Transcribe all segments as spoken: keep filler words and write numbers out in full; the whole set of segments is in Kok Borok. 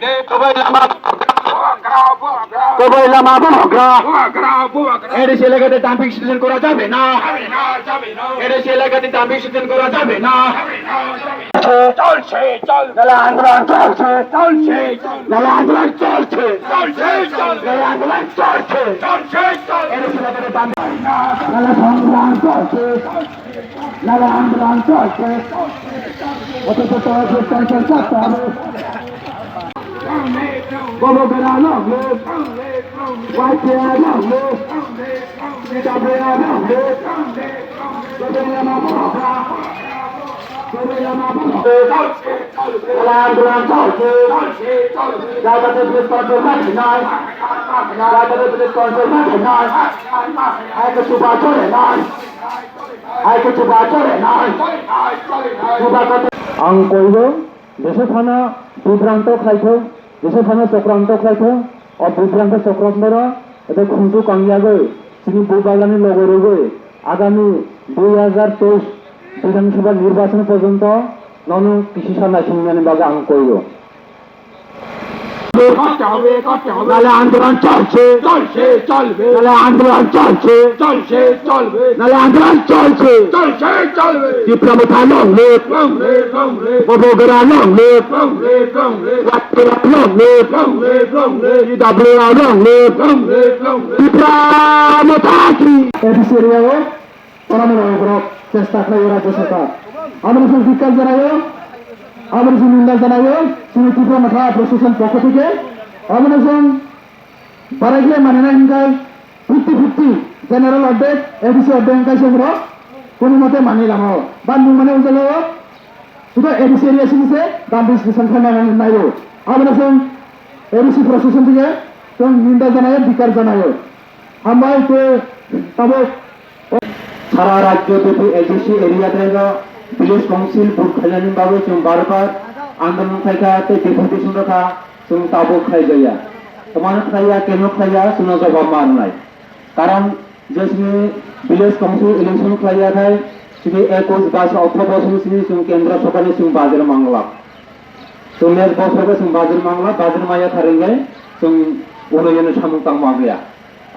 Kubai lama, kubai lama bogra. ADC এলাকাতে dumping station করা যাবে না। এডিসি এলাকাতে ডাম্পিং স্টেশন করা যাবে না। চলছে, চলছে। নালা আন্দোলন চলছে, চলছে। নালা আন্দোলন চলছে, চলছে, চলছে। নালা আন্দোলন চলছে, চলছে, চলছে। এডিসি এলাকাতে ডাম্পিং, নালা সংগ্রাম চলছে। নালা আন্দোলন চলছে। অথচ তহসিল তহসিল করতে হবে। Bobo Gara long live. Y P R long live. T W R long live. নালা আন্দোলন চলছে। যাতে পুলিশ কন্ট্রোল না হয়। যাতে পুলিশ কন্ট্রোল না হয়। Ang koibo, jesa phano bibranto khlaithok, jesa phano chokranto khlaithok, o bibranto chokranto no ete khunju kangyagwi chini bubagrani logo rwgwi agami dui hazar teis Bidhan Sabha nirbachon porjonto nono kisi sa naisingmani bagwi ang koibo. করতে হবে, করতে হবে। নালা আন্দোলন চলছে। চলছে, চলবে। নালা আন্দোলন চলছে। চলছে, চলবে। নালা আন্দোলন চলছে। চলছে, চলবে। টিপ্রা মোথা long live। Long live, long live। Bobo Gara long live। Long live, long live। Watpela long live। Long live, long live। T W R long live। Long live, long live। Tipra মোথা কি? এডিসি এরিয়া ও Oroni rok borok chesta khlai o Rajya Sarkar. Aboni chwng ধিক্কার janai o, aboni chwng ninda janai o, chini Tipra Motha Association pokho theke. Aboni chwng barai khe mani nai hwnkhe fifty fifty, general ordek, A D C ordek hwnkhe chwng rok kono mote mani lama o. Ba nung mani o jaga o, sudo A D C area sini se, dan dis san khlai nai o. Aboni chwng A D C Association theke chwng ninda janai o, ধিক্কার janai o. Hambai khe tabuk. Sara rajyo byapi A D C area taigo village council vote khainani bagwi chwng bar bar andolon khaikha tei deputation rwkha, chwng tabuk khaijaya. Twmano khlaiya, keno khlaiya, chwngno jobab ma rwnai. Karon je chini village council election khlaiya khai, chini ekush bais otro bosor chini chwng kendro sorkarni chwng bajir mangla. Chwng next bosor khe chwng bajir mangla, bajir maya kharwi khe chwng unoyoni samung tangma wngya.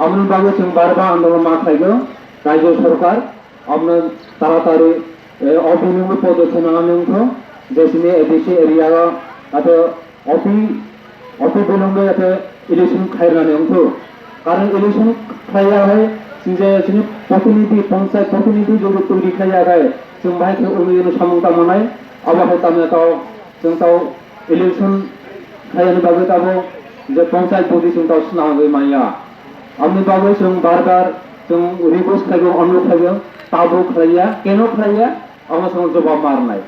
Aboni bagwi chwng bar bar andolon ma khlaigo, Rajya Sarkar abono taratari, eh, obilombe podokkhep nanani wngkha, je chini A D C area o ate opi, opi bilombe ate election khairwnani wngkha. Karon election khlaiya hai, chini je chini protinidhi, panchayat protinidhi jodi toiri khlaiya hai, chwng bahai khe unoyoni samung tangmanai, abo hai tamya tao Chwng tao election khaiyani bagwi tabo je panchayat body chwng tao swnamwi manya. Aboni bagwi chwng bar bar chwng request khlaibo, onurodh khlaibo, tabo khlaiya, keno khlaiya, amo chwng jobab ma rwnai.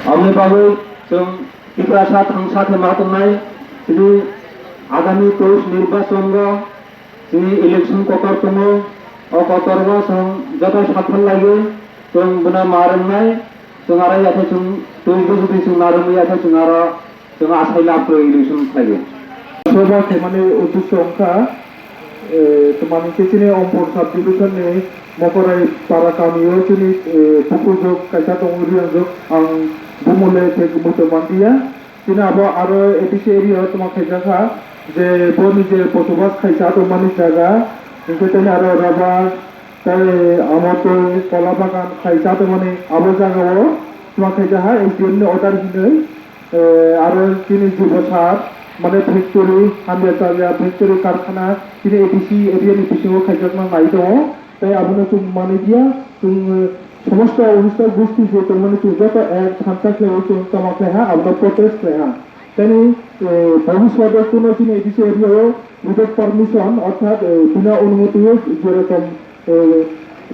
Aboni bagwi chwng Tiprasa thangsa khe ma tongnai, chini agami teis nirbachon o Chini election kotor tongo, o kotor o chwng joto sathar laiwi chwng bono ma rwngnai, chwng aro ya khe chwng twi bwswtwi chwng ma rwngwi ya khe chwng aro chwng asai lab rwi election khlaiwi. Soba khaimani uddesho wngkha, eh, twmani khe chini Ompur sub division ni Mokorai para kamio chini, eh, bukhukjwk kaisa tongo, Riangjwk, ang bumole thek muitu manliya. Chini abo aro A D C area o tongma khaijak kha, je boni je bosobas khaisa tongmani jaga, hinkhe tini aro rubber tei amo twi kola bagan khaisa tongmani abo jaga o tongma khaijak kha S D M ni order hinwi, eh, aro chini Jubosat mane factory, hamya chaya factory karkhana chini A D C area ni bisingo khaijakna nai tongo. Tei abono chwng manwi dia, chwng, eh, somosto onusthan gosti je tongmani chwng joto ek thansa khlaiwi chwng tongma khlai ha, abono protest khlai ha. Tei, eh, bhabishyot o kuno chini A D C area o without permission, orthat, eh, bina onumoti o jerokom, eh,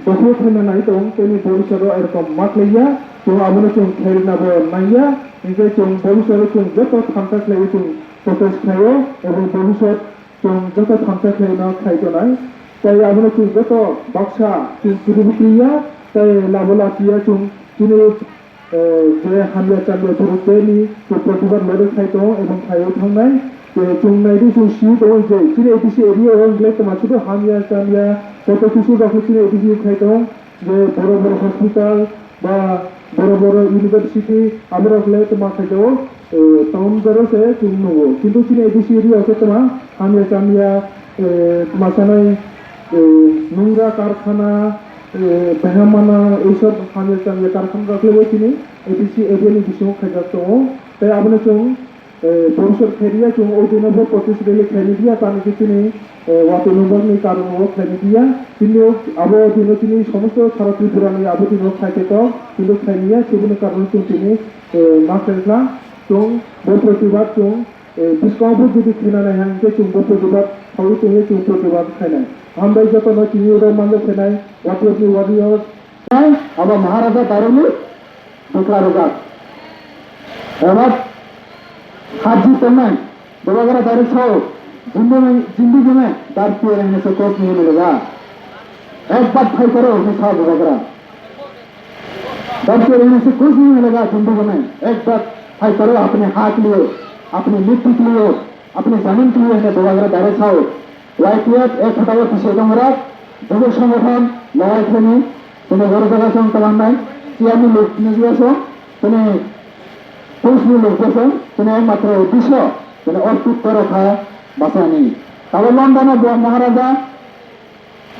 dophiyo khaina nai tong, tei bhabishyot o erokom ma khlai ya, chwng abono chwng khairina bo nai ya, hinkhe chwng bhabishyot o chwng joto thansa khlaiwi chwng protest khlai o, ebong bhabishyot Chwng joto thansa khlaino khai tonai, tei abono chwng joto baksa chwng kwrwibukliya, tei labo lachiya chwng chini, eh, je hamya chamya borok bini chwng protibad lorwi khai tongo ebong khaiwi thangnai. Je chwng naidi chwng swi tongo je chini A D C area o wngkhe tongma sudu hamya chamya kotor kisu rok chini A D C khai tongo. Je boro boro hospital ba boro boro university aborok le tongma khaijao. eh, town jero se chwng nugo. Kintu chini A D C area o khe toma hamya chamya, eh, toma sanai, eh, nungra karkhana, eh, behamana, eisob hamya chamya karkhana rok le chini A D C area ni bisingo khaijak tongo. Tei abono chwng, eh, borosor khairiya chwng o dino bo protest rally khairiya tani khe chini, eh, watwi nungjakni karon o khairiya. Chini abo dino chini somosto sara Tripura ni abo dino khaikhe tok, kintu khairiya, chiboni karon chwng tini, eh, ma khaikha. Chwng bo protibad chwng, eh, bwskango bo jodi khwna nai hwnkhe chwng bo protibad khaui tongwi chwng protibad khainai. Hambai jotono chini oro manjak khainai, Wati Wati Warriors. Abo Maharaja Daruni bwkla rwjak. Eba hajji tongnai, Bubagra direct sao, "Zindagi mein, zindagi mein डरते रहने से कुछ नहीं मिलेगा। एक बात try करो", hinwi sao Bubagra. डरते रहने से कुछ नहीं मिलेगा जिंदगी में। एक बार try करो अपने हक के लिए, अपनी मिट्टी के लिए, अपनी जमीन के लिए, hwnwi Bubagra direct sao. Y T F ek phataro tisai tongrok, jubo songothon lorai khlaini, chini goro jaga song twlannai, chiyani luk nukya song, chini push ni luk song, chini ekmatro uddesyo, chini ortut toro kha bachani. Tabo London o bo Maharaja,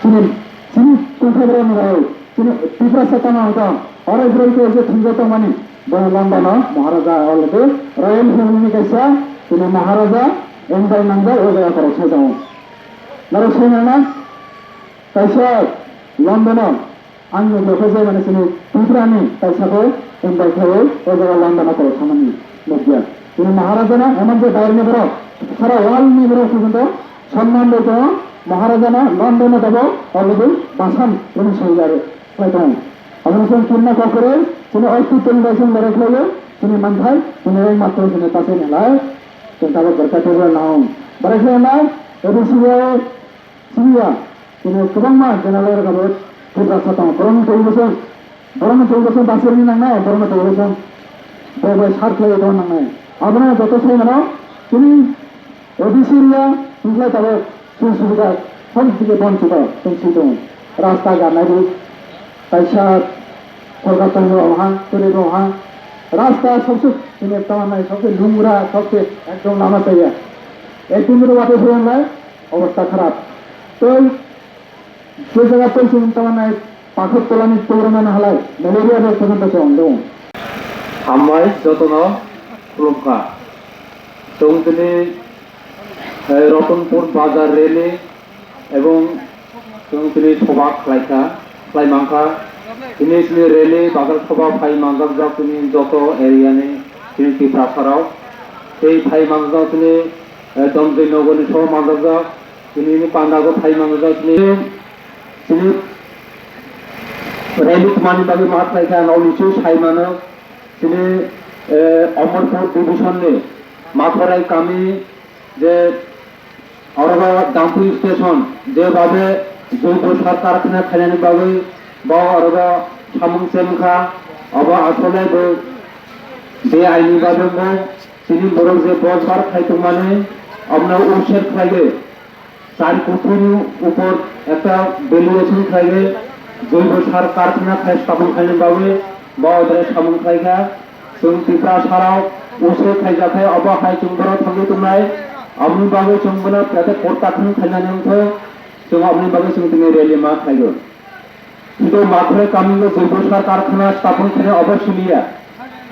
Chini, chini tongthai borok ni bai, chini Tiprasa tamo hwnkha, oro borok khe je thumjak tongmani, bo London o Maharaja already royal family ni kaisa, chini Maharaja envoy nangjak o jaga koroksa tongo. Norok sai nang na, kaisa London o ang nukjakha je mane chini Tripura ni kaisa khe envoy khlaiwi o jaga London o koroksa mani nukya. Chini Maharaja no emon je bayar ni borok, sara world ni borok phujuto Sonman bai tongo, Maharajano London-o tabok already basan rwmwi soi khlai tongo. Abono chwng kirna kok kwrwi, chini oitu tongbai chwng berai khlaio, chini manthai, chini rang matwi chini tasai ni lai, chwng tabok berka tebra naung. Berai khlai nai, A D C o siniya, chini kwbangma general rok abo Tiprasa tongo, borokni twi bwswk, borokni twi bwswk basirni nangnai, borokni twi bwswk bo bai sar khlaiwi tongna nangnai. Abono joto sai mano, chini A D C area hwnkhai tabok sujog subida hor dike bonchito tongsi tongo. Rasta ganai bo kaisa sorkar tongwi rok ha, kwrwi rok ha. Rasta sobse chini tama nai sobse lungra, sobse ekdom lama chaya. Ekdom ro wate phone lai obosta kharap. Tei je jaga tei chini tama nai pakhor tolani tei rok nana halai malaria bai tongwi tongwi tong. Hambai jotono khulumkha. Chwng tini, eh, Ratanpur Bazar rally ebong chwng tini soba khlaikha, khlai mankha. Tini chini rally bazar soba phai manjak jak tini joto area ni tini Tiprasa rok. Tei phai manjak tini, eh, Donjoi Nogor ni soba manjak jak. Tini ni panda go phai manjak jak tini, tini rally tmani bagwi ma khlaikha, nokni chwng sai mano. Tini, eh, Amarpur division ni Makhorai kami je orobo Dampui station je babe joibo sar karkhana khainani bagwi bo orobo samung chemkha, obo asole bo be aini bagwi bo tini borok je bo sar khai tongmani omono ucher khlaiwi. Char kutini upor ekta valuation khlaiwi joibo sar karkhana khai stapon khaina bagwi bo odre samung khlaikha. Chwng Tiprasa rok uche khaijakhe obo hai chwng borok thangwi tongnai. Aboni bagwi chwng bono pete kurta khum khainani wngkhe chwng aboni bagwi chwng tini rally ma khlaigo. Tei Makhore kami o joibo sar karkhana stapon khainai obo simiya.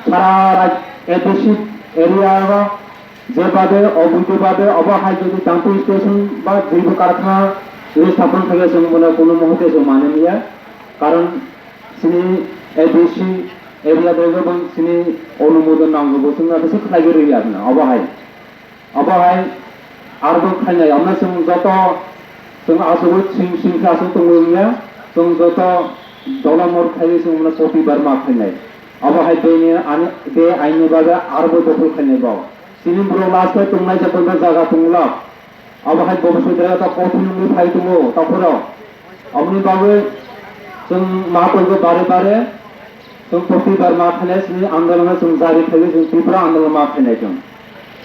Sara raj-, A D C area o je babe, oboide babe, obo hai jodi Dampui station ba joibo karkhana rwi stapon khaikhe chwng bono kono muhurte chwng manwi manya. Karon chini A D C area o bo chini onumodon nango, bo chwngno kisa khlaiwi rwya arna obo hai. Abo hai arbo khainai, omo chwng joto chwng asugwi sing sing khe aswk tongwi wngya, chwng joto dola mor khaiwi chwng mano Potibar ma khainai. Abo hai bini ani, be aini bagwi arbo dopol khainai bo. Chini borok last o tongnai je koiba jaga tongla. Abo hai bo bwswk dera ta kothon wngwi phai tongo takhoro. Aboni bagwi chwng ma koigo bare bare chwng Potibar ma khainai chini andolon chwng jari khaiwi chwng Tripura andolon ma khainai chwng.